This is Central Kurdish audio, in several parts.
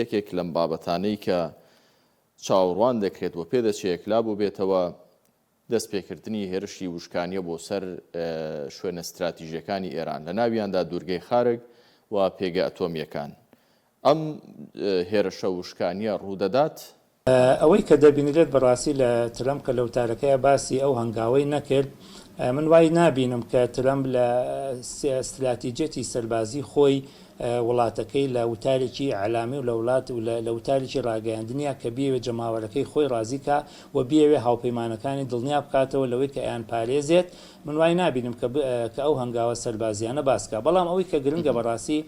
یەکێک لەم بابەتانەی کە چاوەڕوان دەکرێت و پێدەچێ یەکلا بووبێتەوە، دەستپێکردنی هێرشی وشکانییە بۆ سەر شوێنە ستراتیژییەکانی ئێران، لە ناویاندا دوورگەی خارگ و پێگە ئەتۆمییەکان. ئەم هێرشە وشکانییە ڕوودەدات؟ ئەوەی کە دەبینرێت بەڕاستی لە ترەمپ کە لە وتارەکەیا باسی ئەو هەنگاوەی نەکرد، من وای نابینم کە ترەمپ لە ستراتیجیەتی سەربازی خۆی وڵاتەکەی لە وتارێکی ئیعلامی و لە وڵات و لە وتارێکی ڕاگەیاندنیا کە بیەوێت جەماوەرەکەی خۆی ڕازی کا و بیەوێ هاوپەیمانەکانی دڵنیا بکاتەوە لەوەی کە ئەیانپارێزێت من وای نابینم کە کە ئەو هەنگاوە سەربازیانە باس کا بەڵام ئەوەی کە گرنگە بەڕاستی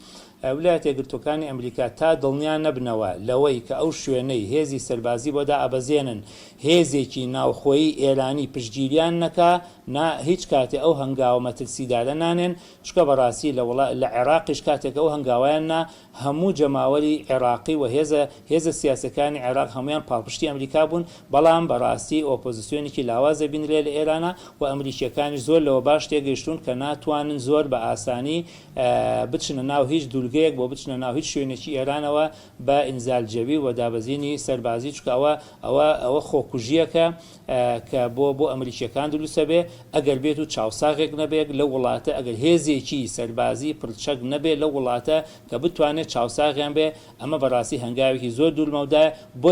ولایەتە یەکگرتووەکانی ئەمریکا تا دڵنیا نەبنەوە لەوەی کە ئەو شوێنەی هێزی سەربازی بۆ دائەبەزێنن هێزێکی ناوخۆیی ئێرانی پشتگیریان نەکا نا هیچ کاتێ ئەو هەنگاوە مەترسیدارە نانێن چونکە بەڕاستی لە وڵا لە عێراقیش کاتێک ئەو هەنگاوەیان نا هەموو جەماوەری عێراقی و هێزە هێزە سیاسیەکانی عێراق هەموویان پاڵپشتی ئەمریکا بوون بەڵام بەڕاستی ئۆپۆزسیۆنێکی لاواز دەبینرێ لە ئێرانا و ئەمریکیەکانیش زۆر لەوە باش تێگەیشتوون کە ناتوانن زۆر بە ئاسانی بچنە ناو هیچ دوورگەیەک بۆ بچنە ناو هیچ شوێنێکی ئێرانەوە بە ئینزال جەوی و دابەزینی سەربازی چونکە ئەوە ئەوە ئەوە خۆکوژیەکە کە بۆ بۆ ئەمریکیەکان دروست ئەبێ ئەگەر بێت و چاوساغێک نەبێت لەو وڵاتە ئەگەر هێزێکی سەربازی پڕچەک نەبێت لەو وڵاتە کە بتوانێت چاوساغیان بێ ئەمە بەڕاستی هەنگاوێکی زۆر دوور مەودایە بۆ.